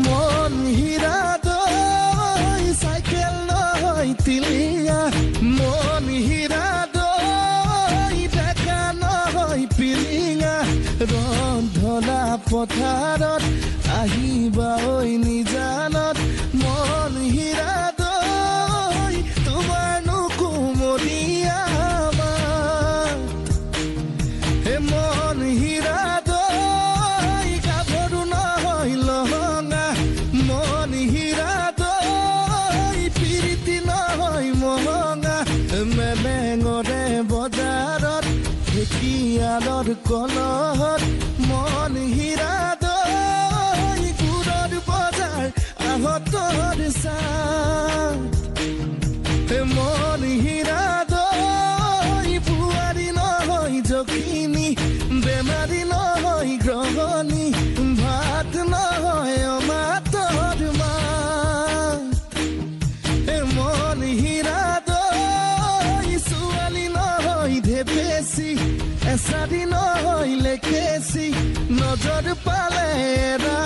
মন হীৰা দৈ চাইকেল নহয় টিলিঙা, মন হীৰা দৈ ডেকা নহয় পিলিঙা। ৰন্ধনা পথাৰত আহিবা ঐ নিজানত, মন হীৰা দৈ তোমাৰনো কুমলীয়া মাত। হে মন হীৰা দৈ গাভৰু নহয় লহঙা, মন হীৰা দৈ প্ৰীতি নহয় মহঙা। মেলেঙৰে বজাৰত ঢেকীয়ালৰ কলহত, মন হীৰা দৈ গুৰৰ বজাৰ আহতৰ চাত। মন হীৰা দৈ বোৱাৰী নহয় যখিনী, বেমাৰী নহয় গ্ৰহণী, ভাত নহয় অমাতৰ মাত। মন হীৰা দৈ ছোৱালী নহয় ধেপেচি, এচাৰি নহয় লেকেচি, নজৰ পালে এৰা